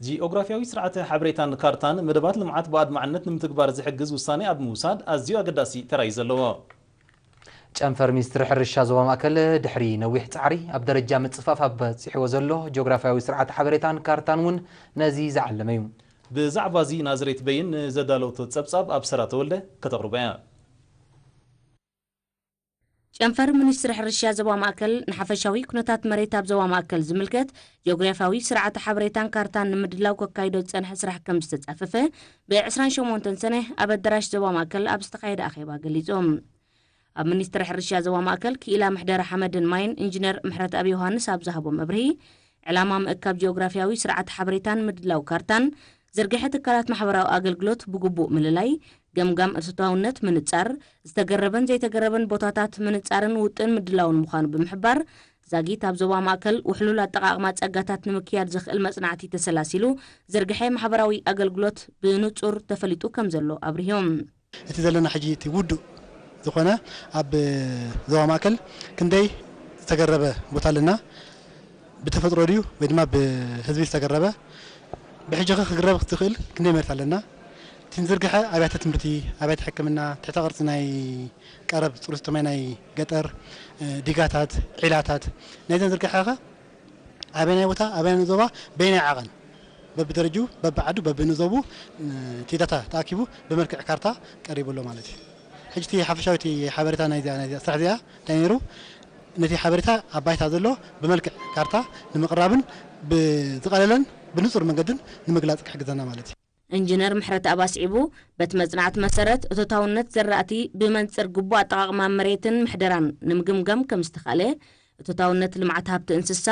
ጂኦግራፊያዊ ስርዓተ ሓበሬታን ካርታን መደባት ልምዓት ብኣድማዕነት ንምትግባር ዝሕግዝ ውሳኔ ኣብ ምውሳድ ኣዝዩ ኣገዳሲ ተራ እዩ ዘለዎ። ጨንፈር ሚኒስትሪ ሕርሻ ዞባ ማእከል ድሕሪ ነዊሕ ጻዕሪ ኣብ ደረጃ ምጽፋፍ ኣብ በጺሕዎ ዘሎ ጂኦግራፊያዊ ስርዓተ ሓበሬታን ካርታን እውን ነዚ ዝዓለመ እዩ። ብዛዕባ እዚ ናዝሬት በይን ንዘዳለወቶ ጸብጻብ ኣብ ሰራ ተወልደ ከተቕርቦ እያ። ጨንፈር ሚኒስትሪ ሕርሻ ዞባ ማእከል ንሓፈሻዊ ኩነታት መሬት ኣብ ዞባ ማእከል ዝምልከት ጂኦግራፊያዊ ስርዓተ ሓበሬታን ካርታን ንምድላው ከካይዶ ዝጸንሐ ስራሕ ከም ዝተጻፈፈ ብ ዕስራን ሸሞንተን ሰነ ኣብ ኣዳራሽ ዞባ ማእከል ኣብ ዝተኻየደ ኣኼባ ገሊጹ። ኣብ ሚኒስትሪ ሕርሻ ዞባ ማእከል ክኢላ ምሕደራ ሓመድን ማይን ኢንጂነር ምሕረተኣብ ዮሃንስ ኣብ ዝሃቦ መብርሂ፣ ዕላማ ምእካብ ጂኦግራፊያዊ ስርዓተ ሓበሬታን ምድላው ካርታን፣ ዝርግሐ ትካላት ማሕበራዊ ኣገልግሎት ብግቡእ ምልላይ፣ ገምጋም እቶታውነት ምንጻር፣ ዝተገረበን ዘይተገረበን ቦታታት ምንጻርን ውጥን ምድላውን ምዃኑ ብምሕባር፣ ዛጊት ኣብ ዞባ ማእከል ውሕሉል ኣጠቓቕማ ጸጋታት ንምክያድ ዘኽእል መጽናዕቲ ተሰላሲሉ ዝርግሐ ማሕበራዊ ኣገልግሎት ብንጹር ተፈሊጡ ከም ዘሎ ኣብሪሆም። እቲ ዘለና ሕጂ እቲ ውዱእ ዝኾነ ኣብ ዞባ ማእከል ክንደይ ዝተገረበ ቦታ ኣለና፣ ብተፈጥሮ ድዩ ወይ ድማ ብህዝቢ ዝተገረበ፣ ብሕጂ ኸ ክግረብ ዝኽእል ክንደይ መሬት ኣለና፣ እቲ ንዝርግሐ ኣብያተ ትምህርቲ፣ ኣብያተ ሕክምና፣ ትሕተ ቅርጺ ናይ ቀረብ ጽሩይ ዝስተማይ ናይ ገጠር፣ ዲጋታት፣ ዒላታት ናይዘን ዝርግሐ ኸ ኣበናይ ቦታ ኣበናይ ዞባ በይናይ ዓቐን በብደረጅኡ በብዓዱ በብንዞቡ እቲ ዳታ ተኣኪቡ ብመልክዕ ካርታ ቀሪቡ ኣሎ ማለት እዩ። ሕጂ እቲ ሓፈሻዊ እቲ ሓበሬታ ናይዚኣ ናይዚኣ ስራሕ እዚኣ እንታይ ነይሩ? ነቲ ሓበሬታ ኣብ ባይታ ዘሎ ብመልክዕ ካርታ ንምቕራብን ብዝቐለለን ብንጹር መንገድን ንምግላጽ ክሕግዘና ማለት እዩ። ኢንጂነር ምሕረተኣብ ኣስዒቡ፣ በቲ መጽናዕቲ መሰረት እቶታውነት ዘራእቲ ብመንጽር ግቡእ ኣጠቓቕማ መሬትን ምሕደራን ንምግምጋም ከም ዝተኻእለ፣ እቶታውነት ልምዓት ሃብቲ እንስሳ፣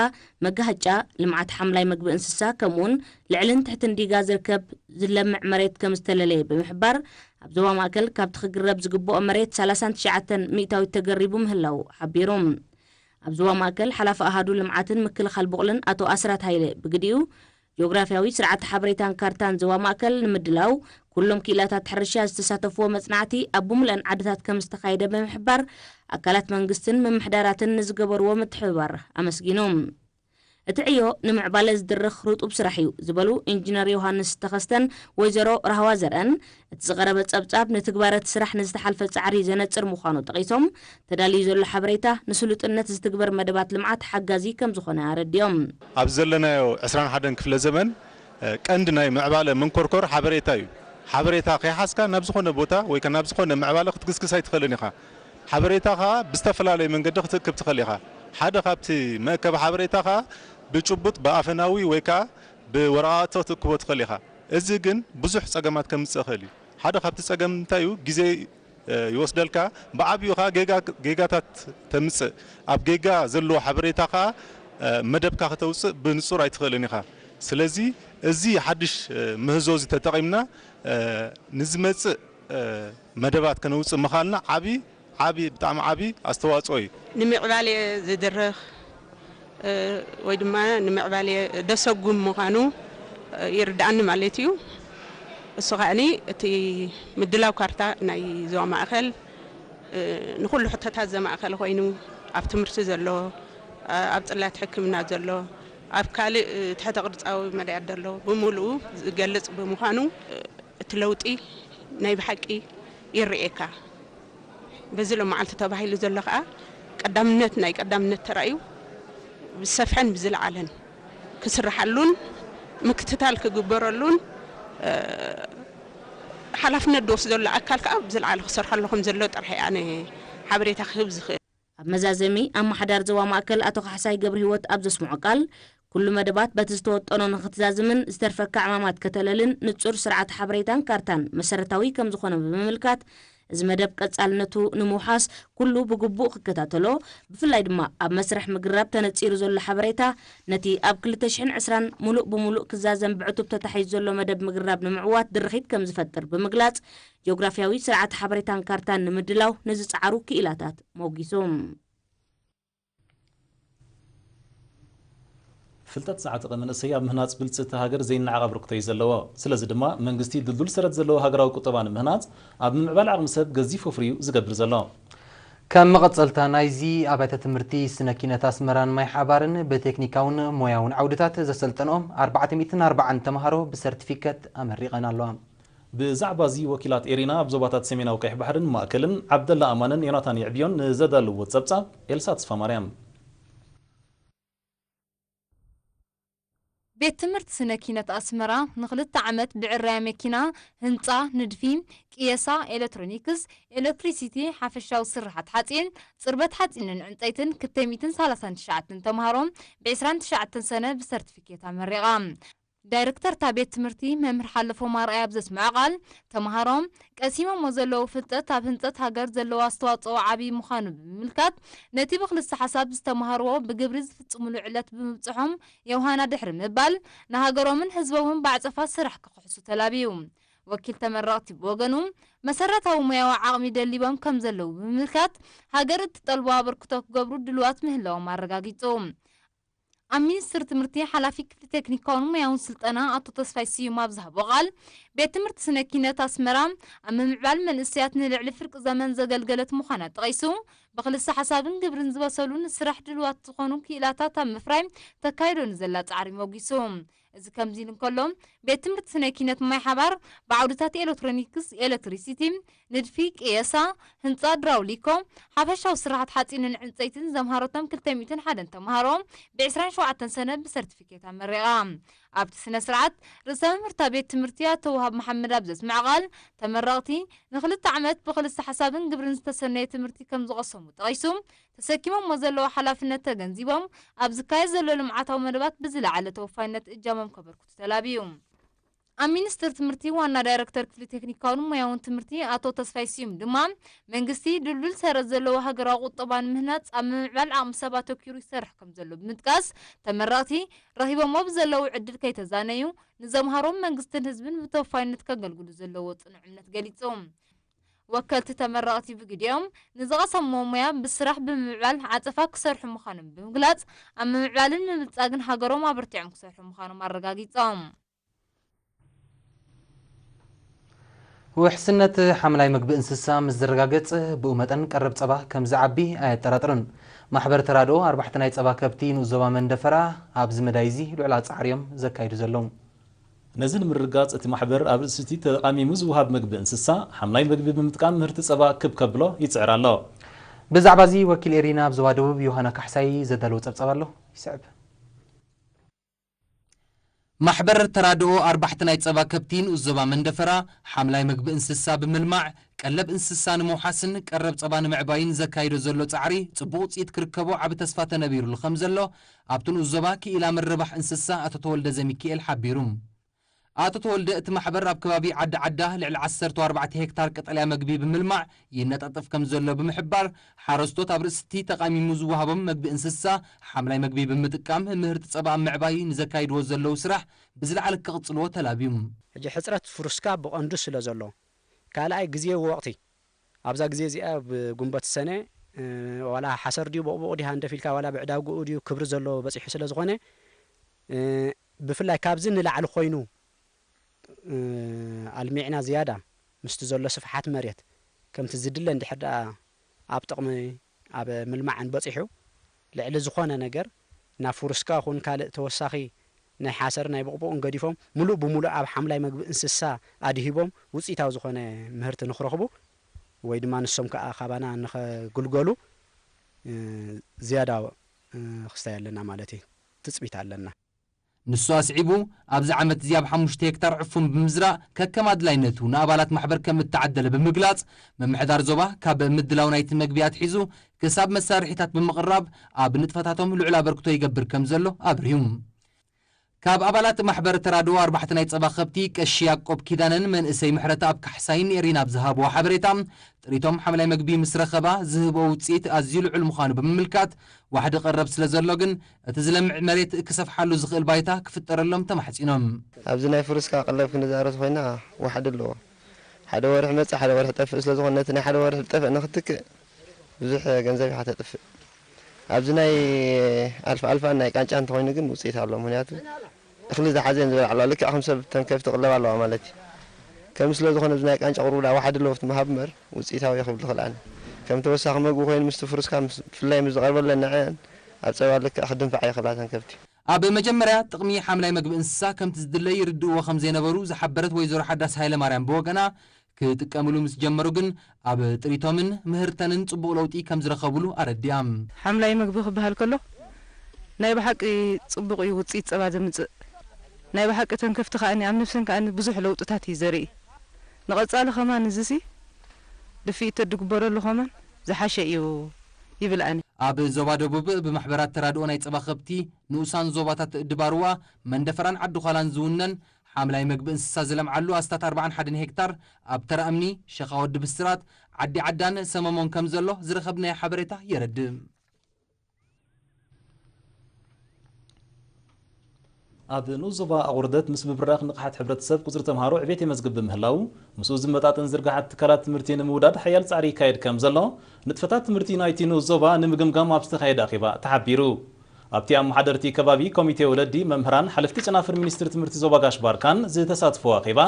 መጋህጫ፣ ልምዓት ሓምላይ መግቢ እንስሳ ከምኡውን ልዕልን ትሕትን ዲጋ ዝርከብ ዝለምዕ መሬት ከም ዝተለለየ ብምሕባር፣ ኣብ ዞባ ማእከል ካብቲ ክግረብ ዝግብኦ መሬት ሰላሳን ትሽዓተን ሚእታዊት ተገሪቡ ምህላዉ ሓቢሩ። ኣብ ዞባ ማእከል ሓላፊ ኣሃዱ ልምዓትን ምክልኻል ቡቕልን ኣቶ ኣስራት ሃይለ ብግዲኡ፣ ጂኦግራፊያዊ ስርዓተ ሓበሬታን ካርታን ዞባ ማእከል ንምድላው ኩሎም ክኢላታት ሕርሻ ዝተሳተፍዎ መጽናዕቲ ኣብ ብምልአን ዓድታት ከም ዝተኻየደ ብምሕባር ኣካላት መንግስትን ምምሕዳራትን ንዝገበርዎ ምትሕብባር ኣመስጊኑ። እቲ ዕዮ ንምዕባለ ዝድርኽ ርጡብ ስራሕ እዩ ዝበሉ ኢንጂነር ዮሃንስ ተኸስተን ወይዘሮ ራህዋ ዘርአን እቲ ዝቐረበ ጸብጻብ ንትግባረ እቲ ስራሕ ንዝተሓልፈ ጻዕሪ ዘነጽር ምዃኑ ጠቒሶም ተዳልዩ ዘሎ ሓበሬታ ንስሉጥነት ዝትግበር መደባት ልምዓት ሓጋዚ ከም ዝኾነ ኣረዲኦም። ኣብዚ ዘለናዮ ዕስራን ሓደን ክፍለ ዘመን ቀንዲ ናይ ምዕባለ መንኮርኮር ሓበሬታ እዩ። ሓበሬታ ከይሓዝካ ናብ ዝኾነ ቦታ ወይ ከ ናብ ዝኾነ ምዕባለ ክትግስግስ ኣይትኽእልን ኢኻ። ሓበሬታ ኸዓ ብዝተፈላለየ መንገዲ ክትእክብ ትኽእል ኢኻ። ሓደ ካብቲ መእከቢ ሓበሬታ ኸዓ ብጭቡጥ ብኣፈናዊ ወይ ከኣ ብወረቓቕቲ ክትእክቦ ትኽእል ኢኻ። እዚ ግን ብዙሕ ጸገማት ከምጽእ ይኽእል እዩ። ሓደ ካብቲ ጸገም እንታይ እዩ? ግዜ ይወስደልካ። ብዓብዩ ኸዓ ጌጋ ጌጋታት ተምጽእ። ኣብ ጌጋ ዘለዎ ሓበሬታ ኸዓ መደብካ ከተውጽእ ብንጹር ኣይትኽእልን ኢኻ። ስለዚ እዚ ሓድሽ ምህዞ እዚ ተጠቒምና ንዝመጽእ መደባት ከነውጽእ ምኻልና ዓቢ ዓቢ ብጣዕሚ ዓቢ ኣስተዋጽኦ እዩ። ንምዕባሌ ዝድርኽ ወይ ድማ ንምዕባሌ ደሰጉም ምዃኑ ይርድኣኒ ማለት እዩ። እሱ ከዓኒ እቲ ምድላው ካርታ ናይ ዞባ ማእኸል ንኹሉ ሕቶታት ዘማእኸለ ኮይኑ ኣብ ትምህርቲ ዘሎ ኣብ ጽላት ሕክምና ዘሎ ኣብ ካልእ ትሕተ ቅርጻዊ መዳያት ዘሎ ብምሉኡ ዝገልጽ ብምዃኑ እቲ ለውጢ ናይ ብሓቂ ይርኤካ። በዚ ሎማዓልቲ ተባሂሉ ዘሎ ከዓ ቀዳምነት ናይ ቀዳምነት ተራእዩ ብዝሰፍሐን ብዝለዓለን ክስርሓሉን ምክትታል ክግበረሉን ሓላፍነት ዝወስደሉ ኣካል ከዓ ብዝለዓለ ክሰርሓሉ ከም ዘሎ ጥራሕ ኣነ ሓበሬታ ክህብ ዝኽእል። ኣብ መዛዘሚ ኣመሓዳር ዞባ ማእከል ኣቶ ካሕሳይ ገብረሂወት ኣብ ዘስምዖ ቃል፣ ኩሉ መደባት በቲ ዝተወጠኖ ንኽትዛዝምን ዝተርፈካ ዕማማት ከተለልን ንጹር ስርዓተ ሓበሬታን ካርታን መሰረታዊ ከም ዝኾነ ብምምልካት፣ እዚ መደብ ቀጻልነቱ ንምውሓስ ኩሉ ብግቡእ ክከታተሎ፣ ብፍላይ ድማ ኣብ መስርሕ ምግራብ ተነጺሩ ዘሎ ሓበሬታ ነቲ ኣብ ክልተ ሽሕን ዕስራን ምሉእ ብምሉእ ክዛዘም ብዕቱብ ተታሒዙ ዘሎ መደብ ምግራብ ንምዕዋት ድርኺት ከም ዝፈጥር ብምግላጽ፣ ጂኦግራፊያዊ ስርዓተ ሓበሬታን ካርታን ንምድላው ንዝጸዓሩ ክኢላታት ሞጒሱ። ፍልጠት ዝዓጠቐ መንእሰይ ኣብ ምህናፅ ብልፅቲ ሃገር ዘይነዓቕ ኣበርክቶ እዩ ዘለዎ። ስለዚ ድማ መንግስቲ ድልዱል ሰረት ዘለዎ ሃገራዊ ቁጠባ ንምህናፅ ኣብ ምምዕባል ዓቕሚ ሰብ ገዚፍ ወፍሪ እዩ ዝገብር ዘሎ። ከም መቐጸልታ ናይዚ ኣብያተ ትምህርቲ ስነ ኪነት ኣስመራን ማይ ሓባርን ብቴክኒካውን ሞያውን ዓውድታት ዘሰልጠንኦም ኣርባዕተ ሚእትን ኣርባዓን ተምሃሮ ብሰርቲፊከት ኣመሪቐን ኣለዋ። ብዛዕባ እዚ ወኪላት ኤሪና ኣብ ዞባታት ሰሜናዊ ቀይሕ ባሕርን ማእከልን ዓብደላ ኣማንን ዮናታን ይዕብዮን ንዘዳለዎ ጸብጻብ ኤልሳ ተስፋማርያም። ቤት ትምህርቲ ስነ ኪነት ኣስመራ ንክልተ ዓመት ብዕረያ መኪና፣ ህንጻ፣ ንድፊ፣ ቅየሳ፣ ኤሌክትሮኒክስ፣ ኤሌክትሪሲቲ፣ ሓፈሻዊ ስርሓት ሓጺን፣ ጽርበት ሓጺንን ዕንጸይትን ክልተ ሚእትን ሰላሳን ትሽዓተን ተምሃሮ ብ ዕስራን ትሽዓተን ሰነ ብሰርቲፊኬት ኣመሪቓ። ዳይሬክተር እታ ቤት ትምህርቲ መምህር ሓለፎም ኣርኣያ ኣብ ዘስምዖ ቃል፣ ተምሃሮ ቀሲሞሞ ዘለዉ ፍልጠት ኣብ ህንጸት ሃገር ዘለዎ ኣስተዋጽኦ ዓብዪ ምዃኑ ብምምልካት፣ ነቲ ብክልሰ ሓሳብ ዝተምሃርዎ ብግብሪ ዝፍጽሙሉ ዕለት ብምብጽሖም የውሃና ድሕሪ ምባል፣ ንሃገሮምን ህዝቦምን ብዓጸፋ ስራሕ ክኽሕሱ ተላብዩ። ወኪል ተመረቕቲ ብወገኑ፣ መሰረታዊ ሞያዊ ዓቕሚ ደሊቦም ከም ዘለዉ ብምምልካት፣ ሃገር እትጠልቦ ኣበርክቶ ክገብሩ ድልዋት ምህላዎም ኣረጋጊጹ። ኣብ ሚኒስትሪ ትምህርቲ ሓላፊ ክፍሊ ቴክኒካውን ሞያውን ስልጠና ኣቶ ተስፋይ ስዩም ኣብ ዝሃቦ ቃል፣ ቤት ትምህርቲ ስነ ኪነት ኣስመራ ኣብ ምምዕባል መንእሰያት ንልዕሊ ፍርቂ ዘመን ዘገልገለት ምዃና ጠቒሱ፣ ብክልሰ ሓሳብን ግብርን ዝበሰሉ ንስራሕ ድልዋት ዝኾኑ ክኢላታት ኣብ ምፍራይ ተካይዶ ንዘላ ጻዕሪ ሞጊሱ። እዚ ከምዚ ኢሉ እንከሎ፣ ቤት ትምህርቲ ስነ ኪነት ማይ ሓባር ብዓውድታት ኤሌክትሮኒክስ፣ ኤሌክትሪሲቲ፣ ንድፊ፣ ቅየሳ፣ ህንጻ፣ ድራውሊኮ፣ ሓፈሻዊ ስራሓት ሓጺንን ዕንጸይትን ዘምሃረቶም ክልተ ሚእትን ሓደን ተምሃሮ ብ ዕስራን ሸውዓተን ሰነ ብሰርቲፊኬት ኣመሪቓ። ኣብቲ ስነ ስርዓት፣ ርእሰ መምህርታ ቤት ትምህርቲ ኣቶ ወሃብ መሓመድ ኣብ ዘስምዐ ቃል፣ ተመረቕቲ ንክልተ ዓመት ብክልሰ ሓሳብን ግብርን ዝተሰነየ ትምህርቲ ከም ዝቐሰሙ ጠቒሱ፣ ተሰኪሞሞ ዘለዉ ሓላፍነት ተገንዚቦም፣ ኣብ ዝካየድ ዘሎ ልምዓታዊ መደባት ብዝለዓለ ተወፋይነት እጃሞም ከበርክቱ ተላብዩ። ኣብ ሚኒስትሪ ትምህርቲ ዋና ዳይሬክተር ክፍሊ ቴክኒካውን ሞያውን ትምህርቲ ኣቶ ተስፋይ ስዩም ድማ፣ መንግስቲ ድልዱል ሰረት ዘለዎ ሃገራዊ ቁጠባ ንምህናጽ ኣብ ምምዕባል ዓቕሚ ሰብ ኣተኲሩ ይሰርሕ ከም ዘሎ ብምጥቃስ፣ ተመረቕቲ ረኺቦሞ ብዘለዉ ዕድል ከይተዛነዩ፣ ንዘምሃሮም መንግስትን ህዝብን ብተወፋይነት ከገልግሉ ዘለዎ ጽኑዕ እምነት ገሊጹ። ወከልቲ ተመረቕቲ ብግዲኦም፣ ንዝቐሰምዎ ሞያ ብስራሕ ብምምዕባል ዓጸፋ ክሰርሑ ምዃኖም ብምግላጽ፣ ኣብ ምምዕባልን ምብልጻግን ሃገሮም ኣበርቲዖም ክሰርሑ ምዃኖም ኣረጋጊጾም። ውሕስነት ሓምላይ መግቢ እንስሳ ምስ ዝረጋገጽ፣ ብኡ መጠን ቀረብ ጸባ ከም ዝዓቢ ኣየጠራጥርን። ማሕበር ተራድኦ ኣርባሕቲ ናይ ጸባ ከብቲ ንኡስ ዞባ መንደፈራ ኣብዚ መዳይ እዚ ልዑል ጻዕሪ እዮም ዘካይዱ ዘለዉ። ነዚ ንምርግጋጽ፣ እቲ ማሕበር ኣብ ርእሲ እቲ ተቓሚሙ ዝወሃብ መግቢ እንስሳ፣ ሓምላይ መግቢ ብምጥቃም ምህርቲ ጸባ ክብ ከብሎ ይጽዕር ኣሎ። ብዛዕባ እዚ ወኪል ኤሪና ኣብ ዞባ ደቡብ ዮሃና ካሕሳይ ዘዳለዎ ጸብጻብ ኣሎ፣ ይስዕብ። ማሕበር ተራድኦ ኣርባሕቲ ናይ ጸባ ከብቲ ንኡስ ዞባ መንደፈራ፣ ሓምላይ መግቢ እንስሳ ብምልማዕ፣ ቀለብ እንስሳ ንምውሓስን ቀረብ ጸባ ንምዕባይን ዘካይዶ ዘሎ ጻዕሪ ጽቡቕ ውጽኢት ክርከቦ ዓቢ ተስፋ ተነቢሩሉ ከም ዘሎ፣ ኣብቲ ንኡስ ዞባ ክኢላ ምርባሕ እንስሳ ኣቶ ተወልደ ዘሚካኤል ሓቢሩ። ኣቶ ተወልደ፣ እቲ ማሕበር ኣብ ከባቢ ዓዲ ዓዳ ልዕሊ ዓሰርተ ኣርባዕተ ሄክታር ቀጠልያ መግቢ ብምልማዕ ይነጣጠፍ ከም ዘሎ ብምሕባር፣ ሓረስቶት ኣብ ርእሲ እቲ ተቓሚሙ ዝወሃቦም መግቢ እንስሳ ሓምላይ መግቢ ብምጥቃም ምህርቲ ጸባ ኣብ ምዕባይ ንዘካይድዎ ዘለዉ ስራሕ ብዝለዓለ ክቕጽልዎ ተላብዩ። ሕጂ ሕጽረት ፍሩስካ ብቐንዱ ስለ ዘሎ፣ ካልኣይ ግዜ ወቕቲ፣ ኣብዛ ግዜ እዚኣ ብጉንበት ሰነ፣ እ፣ ዋላ ሓሰር ድዩ በቕብቑ ድዩ ሃንደፍ ኢልካ ዋላ ብዕዳግኡ ድዩ ክብሪ ዘለዎ በጺሑ ስለ ዝኾነ፣ እ፣ ብፍላይ ካብዚ ንላዕሊ ኮይኑ፣ እ፣ ኣልሚዕና ዝያዳ ምስቲ ዘሎ ስፍሓት መሬት ከምቲ ዝድለ እንድሕር ደኣ ኣብ ጥቕሚ ኣብ ምልማዕን በጺሑ፣ ልዕሊ ዝኾነ ነገር ናብ ፍሩስካ ኹን ካልእ ተወሳኺ ናይ ሓሰር ናይ ብቕብቑን ገዲፎም፣ ምሉእ ብምሉእ ኣብ ሓምላይ መግቢ እንስሳ ኣድሂቦም ውጽኢታዊ ዝኾነ ምህርቲ ንኽረኽቡ ወይ ድማ ንሶም ከኣ ካባና ንኸጉልገሉ፣ እ፣ ዝያዳ፣ እ፣ ክስታይ ኣለና ማለት እዩ። ትጽቢት ኣለና። ንሱ ኣስዒቡ፣ ኣብዚ ዓመት እዚ ኣብ ሓሙሽተ ሄክታር ዕፉን ብምዝራእ፣ ከከም ኣድላይነቱ ንኣባላት ማሕበር ከም እተዓደለ ብምግላጽ፣ ምምሕዳር ዞባ ካብ ምድላው ናይቲ መግቢ ኣትሒዙ ክሳብ መሳርሒታት ብምቕራብ ኣብ ንጥፈታቶም ልዑል ኣበርክቶ ይገብር ከም ዘሎ ኣብርሁ። ካብ ኣባላት ማሕበር ተራድኦ ኣርባሕቲ ናይ ጸባ ከብቲ ቀሺ ያዕቆብ ኪዳነን መንእሰይ ምሕረተኣብ ካሕሳይን ኤሪና ኣብ ዝሃብዎ ሓበሬታ፣ ጥሪቶም ሓምላይ መግቢ ምስ ረኸባ ዝህብኦ ውጽኢት ኣዝዩ ልዑል ምዃኑ ብምምልካት፣ ዋሕዲ ቀረብ ስለ ዘሎ ግን፣ እቲ ዝለምዕ መሬት ክሰፍሓሉ ዝኽእል ባይታ ክፍጠረሎም ተማሕጺኖም። ኣብዚ ናይ ፍሩስካ ቀለብ ክንዛረብ ኮይና ዋሕዲ ኣለዎ። ሓደ ወርሒ መጽእ፣ ሓደ ወርሒ ጠፍእ ስለ ዝኾነ፣ ነቲ ናይ ሓደ ወርሒ ዝጠፍእ ንኽትክእ ብዙሕ ገንዘብ ኢኻ ተጥፍእ። ኣብዚ ናይ ኣልፋ ኣልፋን ናይ ቃንጫ እንተኾይኑ ግን ውጽኢት ኣሎ። ምኽንያቱ እኽሊ ዝሓዘ እየን ዝበልዓ ኣለዋ። ልክዕ ከም ሰብ እተን ከብቲ ክቕለባ ኣለዋ ማለት እዩ። ከምኡ ስለ ዝኾነ፣ እዚ ናይ ቃንጫ ቁሩብ ደኣ ዋሕዲ ኣለዎ ኣብቲ ምሃብ እምበር፣ ውጽኢታዊ እየ ክብል ዝኽእል ኣነ። ከም ተወሳኺ መግቢ ኮይኑ ምስቲ ፍሩስካ ምስ- ብፍላይ ምስ ዝቐርበለን ንዐን ኣብ ጸባ ልክዕ ክድንፋዓ ይኽእላ እተን ከብቲ። ኣብ መጀመርያ ጥቕሚ ሓምላይ መግቢ እንስሳ ከምቲ ዝድለ ይርድእዎ ከም ዘይነበሩ ዝሓበረት ወይዘሮ ሓዳስ ሃይለማርያም ብወገና፣ ክጥቀምሉ ምስ ጀመሩ ግን ኣብ ጥሪቶምን ምህርተንን ጽቡቕ ለውጢ ከም ዝረኸብሉ ኣረዲኣ። ሓምላይ መግቢ ክበሃል ከሎ ናይ ብሓቂ ጽቡቕ እዩ ውጽኢት ጸባ ዘምጽእ። ናይ ብሓቂ እተን ከፍቲ ከኣኒ ኣብ ነፍሰን ከኣኒ ብዙሕ ለውጥታት እዩ ዘርኢ። ንቐጻሊ ከማን እዚሲ ድፍኢት ተድግበረሉ ከማን ዝሓሸ እዩ ይብል ኣነ። ኣብ ዞባ ደቡብ ብማሕበራት ተራድኦ ናይ ጸባ ከብቲ ንኡሳን ዞባታት ድባርዋ፣ መንደፈራን ዓዲ ዃላን ዝውነን ሓምላይ መግቢ እንስሳ ዝለምዓሉ ኣስታት ኣርባዓን ሓደን ሄክታር ኣብ ተራ እምኒ፣ ሸኻ ወዲ ብስራት፣ ዓዲ ዓዳን ሰመሞን ከም ዘሎ ዝረኸብናዮ ሓበሬታ የረድእ። ኣብ ንኡስ ዞባ ኣቑርደት ምስ ምብራኽ ንቕሓት ሕብረተሰብ ቁጽሪ ተምሃሮ ዕቤት የመዝግብ ብምህላው፣ ምስኡ ዝመጣጠን ዝርግሓት ትካላት ትምህርቲ ንምውዳድ ሓያል ጻዕሪ ይካየድ ከም ዘሎ ንጥፈታት ትምህርቲ ናይቲ ንኡስ ዞባ ንምግምጋም ኣብ ዝተኻየደ ኣኼባ ተሓቢሩ። ኣብቲ ኣመሓደርቲ ከባቢ፣ ኮሚቴ ወለዲ፣ መምህራን፣ ሓለፍቲ ጨናፍር ሚኒስትሪ ትምህርቲ ዞባ ጋሽ ባርካን ዝተሳትፎ ኣኼባ፣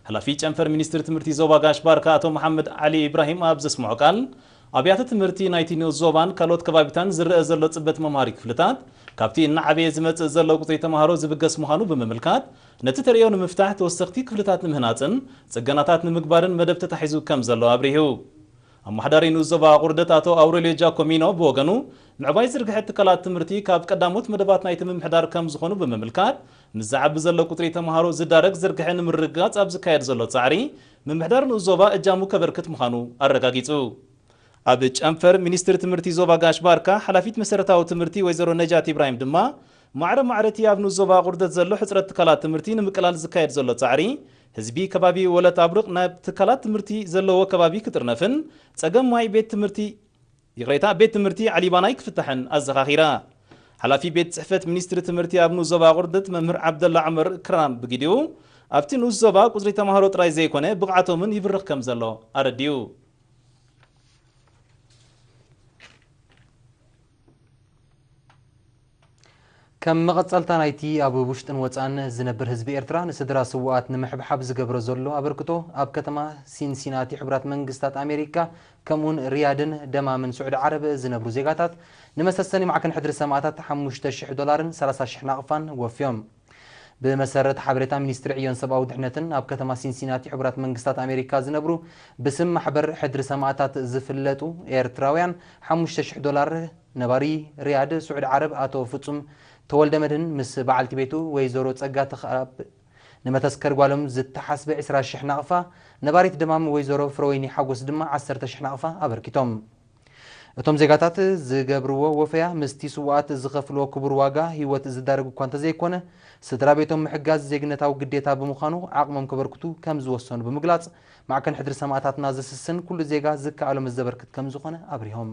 ሓላፊ ጨንፈር ሚኒስትሪ ትምህርቲ ዞባ ጋሽ ባርካ ኣቶ መሓመድ ዓሊ ኢብራሂም ኣብ ዘስምዖ ቃል፣ ኣብያተ ትምህርቲ ናይቲ ንኡስ ዞባን ካልኦት ከባቢታን ዝረአ ዘሎ ጽበት መምሃሪ ክፍልታት ካብቲ እናዓበየ ዝመጽእ ዘሎ ቁጽሪ ተምሃሮ ዝብገስ ምዃኑ ብምምልካት፣ ነቲ ተርእዮ ንምፍታሕ ተወሰኽቲ ክፍልታት ንምህናጽን ጽገናታት ንምግባርን መደብ ተታሒዙ ከም ዘሎ ኣብሪሁ። ኣመሓዳሪ ንኡስ ዞባ ኣቑርደት ኣቶ ኣውሬልዮ ጃኮሚኖ ብወገኑ፣ ምዕባይ ዝርግሐ ትካላት ትምህርቲ ካብ ቀዳሞት መደባት ናይቲ ምምሕዳር ከም ዝኾኑ ብምምልካት፣ ምስ ዝዓቢ ዘሎ ቁጽሪ ተምሃሮ ዝዳረግ ዝርግሐ ንምርግጋጽ ኣብ ዝካየድ ዘሎ ጻዕሪ፣ ምምሕዳር ንኡስ ዞባ እጃሙ ከበርክት ምዃኑ ኣረጋጊጹ። ኣብ ጨንፈር ሚኒስትሪ ትምህርቲ ዞባ ጋሽ ባርካ ሓላፊት መሰረታዊ ትምህርቲ ወይዘሮ ነጃት ኢብራሂም ድማ፣ ማዕረ ማዕረ እቲ ኣብ ንኡስ ዞባ ኣቑርደት ዘሎ ሕጽረት ትካላት ትምህርቲ ንምቅላል ዝካየድ ዘሎ ጻዕሪ፣ ህዝቢ ከባቢ ወለት ኣብርቕ ናብ ትካላት ትምህርቲ ዘለዎ ከባቢ ክጥርነፍን ጸገም ማይ ቤት ትምህርቲ፣ ይቕሬታ፣ ቤት ትምህርቲ ዓሊባናይ ክፍታሕን ኣዘኻኺራ። ሓላፊ ቤት ጽሕፈት ሚኒስትሪ ትምህርቲ ኣብ ንኡስ ዞባ ኣቑርደት መምህር ዓብደላ ዑመር ክራም ብግዲኡ፣ ኣብቲ ንኡስ ዞባ ቁጽሪ ተምሃሮ ጥራይ ዘይኮነ ብቕዓቶምን ይብርኽ ከም ዘሎ ኣረዲኡ። ከም መቐጸልታ ናይቲ ኣብ ውሽጥን ወጻእን ዝነብር ህዝቢ ኤርትራ ንስድራ ስዉኣት ንምሕብሓብ ዝገብሮ ዘሎ ኣበርክቶ፣ ኣብ ከተማ ሲንሲናቲ ሕቡራት መንግስታት ኣሜሪካ ከምኡውን ሪያድን ደማምን ስዑዲ ዓረብ ዝነብሩ ዜጋታት ንመሰሰኒ ማዕከን ሕድሪ ሰማእታት ሓሙሽተ ሽሕ ዶላርን ሰላሳ ሽሕ ናቕፋን ወፍዮም። ብመሰረት ሓበሬታ ሚኒስትሪ ዕዮን ሰብኣዊ ድሕነትን፣ ኣብ ከተማ ሲንሲናቲ ሕቡራት መንግስታት ኣሜሪካ ዝነብሩ ብስም ማሕበር ሕድሪ ሰማእታት ዝፍለጡ ኤርትራውያን ሓሙሽተ ሽሕ ዶላር ነባሪ ሪያድ ስዑዲ ዓረብ ኣቶ ፍጹም ተወልደ መድህን ምስ በዓልቲ ቤቱ ወይዘሮ ጸጋ ተኽኣብ ንመተስከር ጓሎም ዝተሓስበ ዕስራ ሽሕ ናቕፋ፣ ነባሪት ደማም ወይዘሮ ፍረወይኒ ሓጎስ ድማ ዓሰርተ ሽሕ ናቕፋ ኣበርኪቶም። እቶም ዜጋታት ዝገብርዎ ወፈያ ምስቲ ስውኣት ዝኸፍልዎ ክቡር ዋጋ ህይወት ዝዳረግ እኳ እንተዘይኮነ፣ ስድራ ቤቶም ምሕጋዝ ዜግነታዊ ግዴታ ብምዃኑ ዓቕሞም ከበርክቱ ከም ዝወሰኑ ብምግላጽ፣ ማዕከን ሕድሪ ሰማእታትና ዘስስን ኩሉ ዜጋ ዝከኣሎ ምስ ዘበርክት ከም ዝኾነ ኣብሪሆም።